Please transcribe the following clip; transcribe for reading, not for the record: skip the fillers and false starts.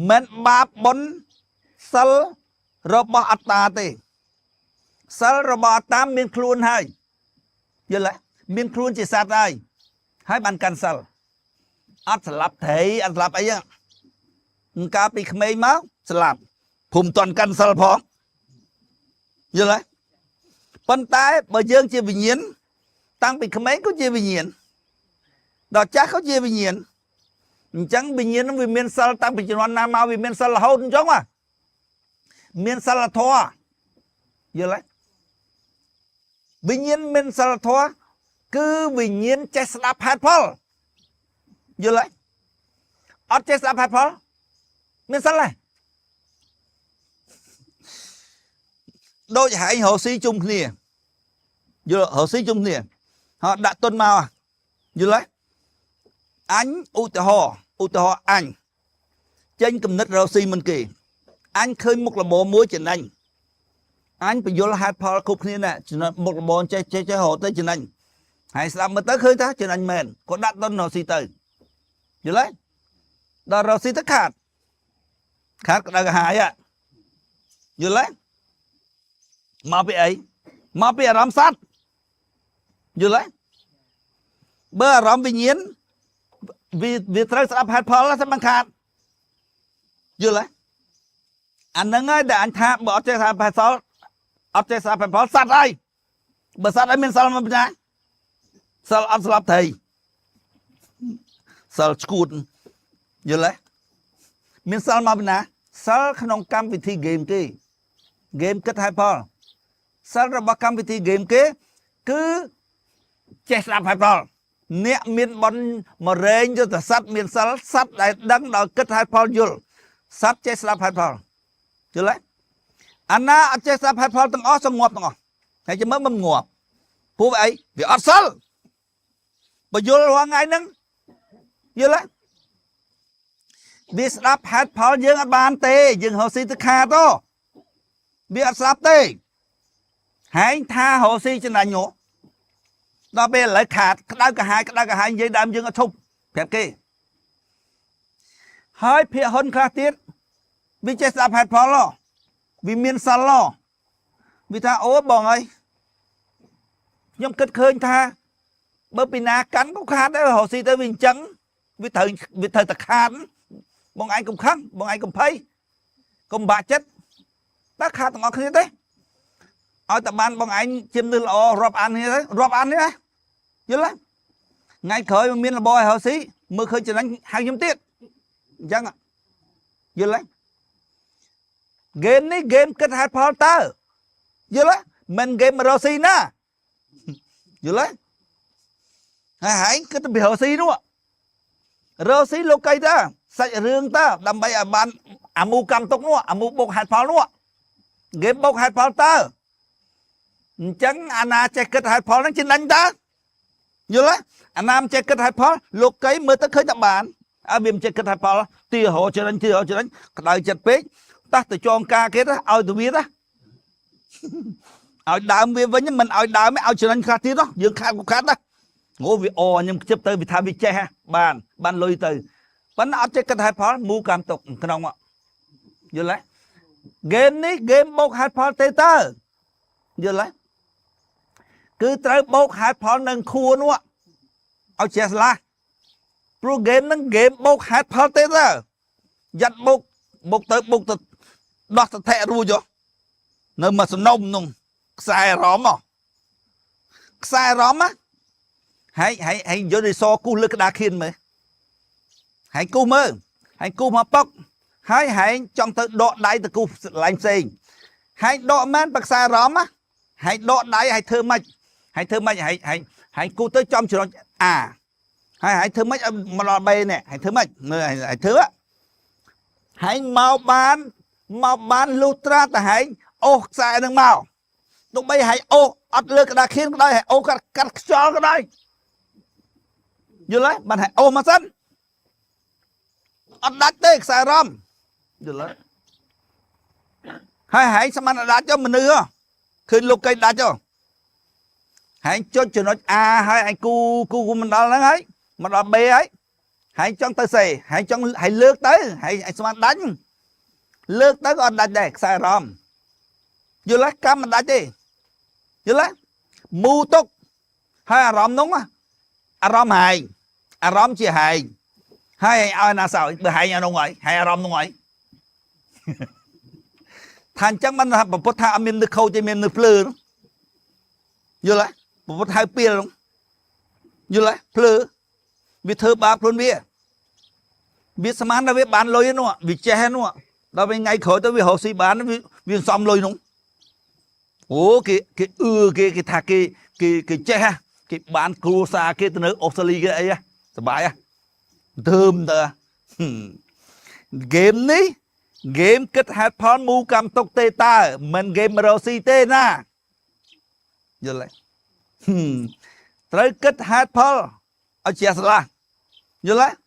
មិនបាបបុណ្យសិលរបស់អត្តាទេសិលរបស់អត្តាមានខ្លួនហើយយល់ទេមានខ្លួនជាសត្វហើយហើយបានកាន់សិលអត់ស្លាប់ត្រីអត់ស្លាប់អីហ្នឹងកាលពីក្មេងមកស្លាប់ភូមិតន់កាន់សិលផងយល់ទេប៉ុន្តែបើយើងជាវិញ្ញាណតាំងពីក្មេងក៏ជាវិញ្ញាណដល់ចាស់ក៏ជាវិញ្ញាណអញ្ចឹងវិញ្ញាណនឹងវាមានសិលតាំងពីជំនាន់ណាមកវាមានសិលរហូតអញ្ចឹងហ៎មានសិលធម៌យល់ទេវិញ្ញាណមានសិលធម៌គឺវិញ្ញាណចេះស្ដាប់ហេតុផលយល់ទេអត់ចេះស្ដាប់ហេតុផលមានសិលទេដូចហែងរកស៊ីជុំគ្នាយល់រកស៊ីជុំគ្នាហត់ដាក់ទុនមកយល់ទេអញឧទាហរណ៍ឧទាហរណ៍អញចេញគំនិតរកស៊ីមិនគេអញឃើញមុខរបរមួយចំណេញអញបញ្យល់ហេតុផលគ្រប់គ្នាណាចំណុចមុខរបរចេះចេះចេះរកទៅចំណេញហើយស្ដាប់មើលទៅឃើញថាចំណេញមែនក៏ដាក់ទុនរកស៊ីទៅយល់ទេដល់រកស៊ីទៅខាតខាតក្តៅក្រហាយយល់ទេមកពីអីមកពីអារម្មណ៍សត្វយល់ទេបើអារម្មណ៍វិញ្ញាណវាវាត្រូវស្ដាប់ហេតុផលតែមិនខាតយល់ទេអាហ្នឹងហើយដែលអញថាបើអត់ចេះស្ដាប់ហេតុផលអត់ចេះស្ដាប់ហេតុផលសត្វហើយបើសត្វហើយមានសិលមកបញ្ញាសិលអត់ស្លាប់ត្រីសិលឈួតយល់ទេមានសិលមកពីណាសិលក្នុងកម្មវិធីហ្គេមគេហ្គេមគិតហេតុផលសិលរបស់កម្មវិធីហ្គេមគេគឺចេះស្ដាប់ហេតុផលអ្នកមានបនមរែងយុទ្ធសត្វមានសិលសត្វដែលដឹងដោយគិតហេតុផលយល់សត្វចេះស្ដាប់ហេតុផលយល់ទេអាណាអត់ចេះស្ដាប់ហេតុផលទាំងអស់សងងាប់ទាំងអស់ហើយចាំមើលមិនងាប់ព្រោះអីវាអត់សិលបើយល់រាល់ថ្ងៃហ្នឹងយល់ទេវាស្ដាប់ហេតុផលយើងអត់បានទេយើងរកស៊ីទៅខាតវាអត់ស្ដាប់ទេហែងថារកស៊ីចំណេញហ៎ដល់ពេលឥឡូវខាតក្តៅក្រហាយក្តៅក្រហាយនិយាយដើមយើងអត់ឈប់ប្រាប់គេហើយភាកហ៊ុនខ្លះទៀតវាចេះស្ដាប់ហេតុផលហ៎វាមានសិលហ៎វាថាអូបងអើយខ្ញុំគិតឃើញថាបើពីណាកាន់ក៏ខាតដែររកស៊ីទៅវាអញ្ចឹងវាត្រូវវាត្រូវតែខាតបងឯងកុំខឹងបងឯងកុំភ័យកុំបាក់ចិត្តតើខាតទាំងអស់គ្នាទេឲ្យតែបានបងឯងជាមនុស្សល្អរាប់អានគ្នាទៅរាប់អាននេះណាយល់ទេថ្ងៃក្រោយមានរបរឲ្យរកស៊ីមើលឃើញចំណេញហៅខ្ញុំទៀតអញ្ចឹងយល់ទេហ្គេមនេះហ្គេមគិតហេតុផលតើយល់ទេមិនហ្គេមរកស៊ីណាយល់ទេហើយហែងគិតទៅពីរកស៊ីនោះរកស៊ីលោកីតើសាច់រឿងតើដើម្បីឲ្យបានអាមូកម្មទុកនោះអាមូបុកហេតុផលនោះហ្គេមបុកហេតុផលតើអញ្ចឹងអាណាចេះគិតហេតុផលហ្នឹងចំណេញតើយល់ទេអាណាមិនចេះគិតហេតុផលលោកីមើលទៅឃើញតែបានអើវាមិនចេះគិតហេតុផលទីរកចំណេញទីរកចំណេញក្តៅចិត្តពេកតោះទៅចងការគេទៅឲ្យទៅវាទៅឲ្យដើមវាវិញមិនឲ្យដើមឲ្យចំណេញខ្លះទៀតយើងខាតក៏ខាតដែរងវាអខ្ញុំខ្ជិបទៅវាថាវាចេះបានបានលុយទៅប៉ុន្តែអត់ចេះគិតហេតុផលមូកម្មទុកក្នុងយល់ទេហ្គេមនេះហ្គេមបោកហេតុផលទេតើយល់ទេគឺត្រូវបោកហេតុផលនឹងខួរនោះឲ្យចេះស្លាស់ព្រោះហ្គេមហ្នឹងហ្គេមបោកហេតុផលទេតើយ៉ាត់បោកបោកទៅបោកទៅដោះសថៈរួចនៅមកសំណុំនោះខ្សែអារម្មណ៍ខ្សែអារម្មណ៍ហើយហើយហើយយករិសគូសលើក្តារខៀនមើលហើយគូសមើលហើយគូសមកប៉ុកហើយហែងចង់ទៅដកដៃទៅគូសកន្លែងផ្សេងហើយដកមែនបើខ្សែអារម្មណ៍ហើយដកដៃហើយធ្វើម៉េចហើយធ្វើម៉េចហើយហើយហើយគូសទៅចំចំណុច A ហើយហើយធ្វើម៉េចឲ្យមកដល់ B នេះហើយធ្វើម៉េចមើលហើយធ្វើហើយមកបានមកបានលុះត្រាតែហែងអូសខ្សែនឹងមកទោះបីហែងអូសអត់លើក្តារខៀនក៏ដោយហែងអូសកាត់កាត់ខ្យល់ក៏ដោយយល់ទេបានហែងអូសមកសិនអត់ដាច់ទេខ្សែរំយល់ទេហើយហែងស្មានអត់ដាច់ចុះមនុស្សឃើញលោកកៃដាច់ចុះហែងចុចចំណុច A ហើយឯងគូគូគូមិនដល់ហ្នឹងហើយមកដល់ B ហើយ ហើយចង់ទៅសេហើយចង់ហើយលើកទៅហើយស្មានដាច់លើកទៅក៏អត់ដាច់ដែរខ្សែអារម្មណ៍យល់ទេកម្មមិនដាច់ទេយល់ទេមូទុកហើយអារម្មណ៍នោះអារម្មណ៍ហែងអារម្មណ៍ជាហែងហើយឲ្យណាសោយបើហែងអានោះហើយហើយអារម្មណ៍នោះហើយថាអញ្ចឹងមិនថាពុទ្ធថាអត់មាននឹកខូចទេមាននឹកភ្លឺយល់ទេពុទ្ធហៅពីលយល់ទេភ្លឺវាធ្វើបាបខ្លួនវាវាស្មានថាវាបានលុយនោះវាចេះនោះដល់ពេលថ្ងៃក្រោយទៅវារកស៊ីបានវាសំលុយនោះអូគេគេអឺគេគេថាគេគេគេចេះគេបានគ្រួសារគេទៅនៅអូស្ត្រាលីគេអីសប្បាយធើមទៅហ្គេមនេះហ្គេមគិតហេតុផលមូកម្មទុកទេតើមិនហ្គេមរកស៊ីទេណាយល់ទេត្រូវគិតហេតុផលឲ្យជាស្រឡះយល់ទេ។